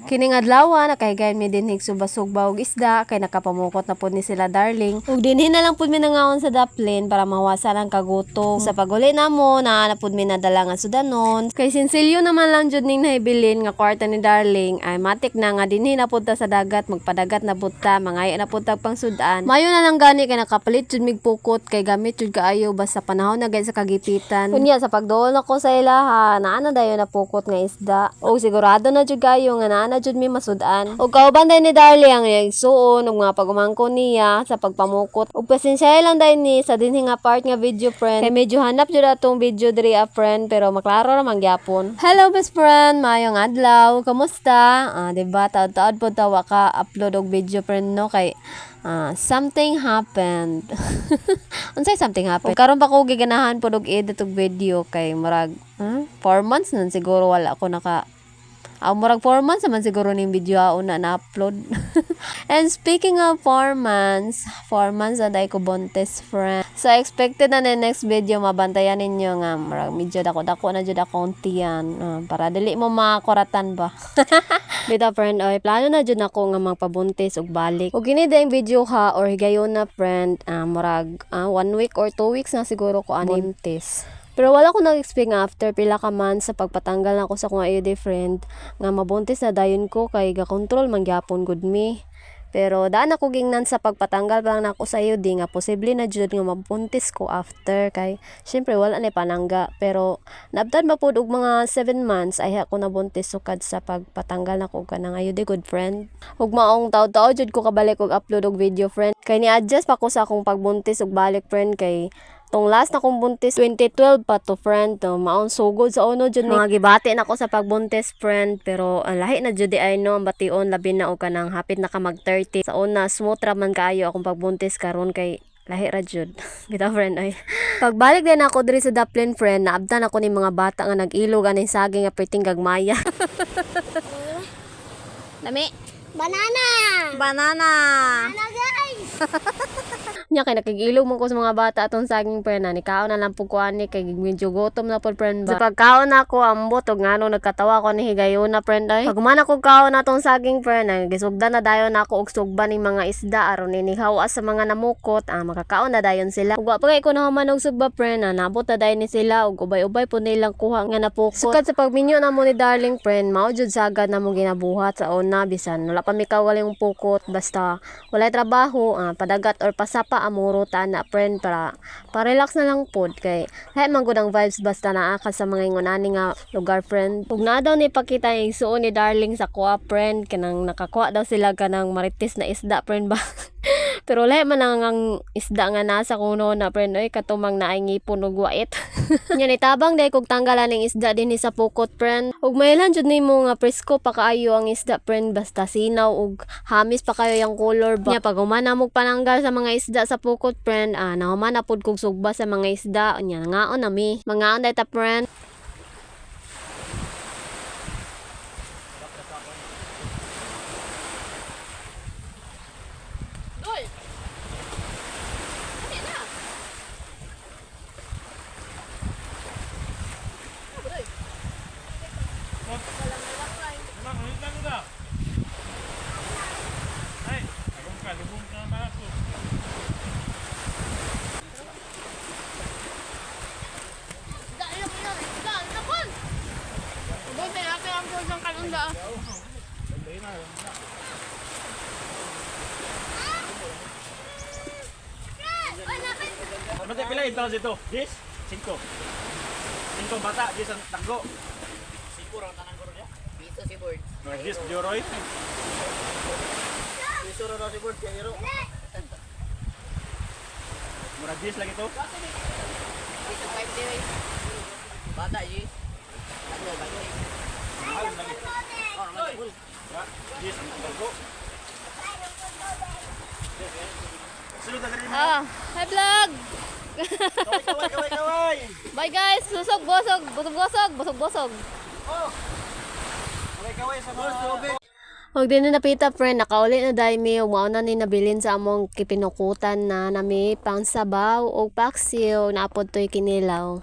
Kining adlaw nakahigayon mi dinhig suba-sugba og isda kay nakapamukot na pud ni sila Darling. Ug dinhi na lang pud mi nangaon sa daplin para mawasan ang kagutom. Sa paguli namo naa na pud mi nadala nga sudanon. Kay sinsilyo naman lang jud ning nahibilin nga kwarta ni Darling ay matik na nga dinhi na pud ta sa dagat, magpadagat na pud ta, mangayo na pud tag pangsudan. Mayo na lang gani kay nakapalit jud mig pukot kay gamit jud kaayo basta panahon na gay sa kagipitan. Unya sa pagduol nako sa ilaha, naa na dayon na pukot nga isda. Og sigurado na jud kayo nga naa na jud mi masud-an. Og kauban day ni Darling ang iyang igsuon ug mga pagumangko niya sa pagpamukot. Og pasensya lang day ni sa dinhi nga part nga video, friend. Kay medyo hanap jud atong video diri a, friend, pero maklaro ra man gyapon. Hello, best friend, maayong adlaw. Kamusta? Ah, di ba taod-taod pod ta wa ka upload og video, friend, no, kay something happened. Unsay something happened? Karon pa ko giganahan pod og edit og video kay murag 4 months nun siguro wala ko naka. Murag 4 months naman siguro ning video una na-upload. And speaking of 4 months, 4 months na dahil ko buntis, friend. So, expected na na next video, mabantayan ninyo nga, murag medyo dako-dako na jud akong tiyan. Para dili mo makuratan ba. Bitaw, friend, oy, plano na jud nako nga magpabuntis og balik. Og kini dayong video ha, or higayon na, friend, murag 1 week or 2 weeks na siguro ko ani buntis. Pero wala ko nag-expect nga after pila ka months sa pagpatanggal nako sa akong IUD, friend, nga mabuntis na dayon ko kay ga-control man gyapon gud mi. Pero daan ako gingnan sa pagpatanggal pa lang nako sa IUD nga posible na jud nga mabuntis ko after kay syempre wala na panangga, pero naabtan ba pud og mga 7 months ay ako nabuntis sukad sa pagpatanggal nako og kanang IUD, good friend. Ug maong taod-taod jud ko kabalik og upload og video, friend, kay ni-adjust pa ko sa akong pagbuntis og balik, friend, kay tong last na kong buntis 2012 pa to, friend, to maong sugod sa uno jud mga gibati na ko sa pagbuntis, friend, pero ang lahi na jud ay no ang bation, labi na og kanang hapit na ka mag 30. Sa una smooth ra man kaayo akong pagbuntis, karon kay lahi ra jud. Bitaw, friend, ay pagbalik din ako diri sa daplin, friend, naabtan ako ni mga bata nga nag-ilog aning saging nga perting gagmaya. Lami. Banana! Banana. Banana, guys! Nya kay nakig-ilog man ko sa mga bata atong saging, friend, na nikaon na lang pud ko ani kay medyo gutom na pud, friend ba. Sa pagkaon nako ambot og ngano nagkatawa ko ni higayona, friend, ay. Pag human ako kaon atong saging, friend, ay gisugdan na dayon ako og sugba ning mga isda aron inihawa sa mga namukot, makakaon na dayon sila. Ug wa pa kay ko nahuman og sugba, friend, nabot na dayon ni sila ug ubay-ubay pud nilang kuha nga napukot. Sukad sa pagminyo namo ni Darling, friend, mao jud sagad namo ginabuhat sa una bisan wala pa mi kagaling pukot, basta walay trabaho, padagat or pasapa among ruta na, friend, para pa-relax na lang pod kay hay man gud ang vibes basta naa ka sa mga ingon ani nga lugar, friend. Ug naa daw ni pakita yung igsuon ni Darling sa kuha, friend, kanang nakakuha daw sila kanang marites na isda, friend ba. Pero lahi man ang isda nga nasa kuno na, friend, oy, katumang naay ngipon ug wait. Nya nitabang dahil kog tanggalan ning isda dinhi sa pukot, friend. Ug mailhan jud nimo nga presko pa kaayo ang isda, friend, basta sinaw ug hamis pa kayo yung color ba. Nya pag human na mog pananggal sa mga isda sa pukot, friend, nahuman na pud kog sugba sa mga isda. Nya nangaon na mi. Mangaon dahil ta, friend. Ay, lubong ka, lubong ka na ako. Ano tayo pila ito dito? Dis? Cinco. Cinco bata, dis ang tanggo. Cinco raw tanang guro niya. Piso si board. Dis Joroy. Piso raw si board kay Ero. Murag dis lagi to. Piso 5 day. Bata yes. Ano ba yun? Mahal lagi. Oh, naman full. Dis ang tanggo. Sunod na diri mo. Hi, vlog. Kaway, kaway, kaway, kaway. Bye, guys. Susog bosog, busog bosog, busog bosog. Kaway, kaway sa mga Huwag din na napita, friend, nakauli na dahil mi, ug mao na ni nabilin sa among kipinukutan na nami pang sabaw o paksiw, naapod to'y kinilaw.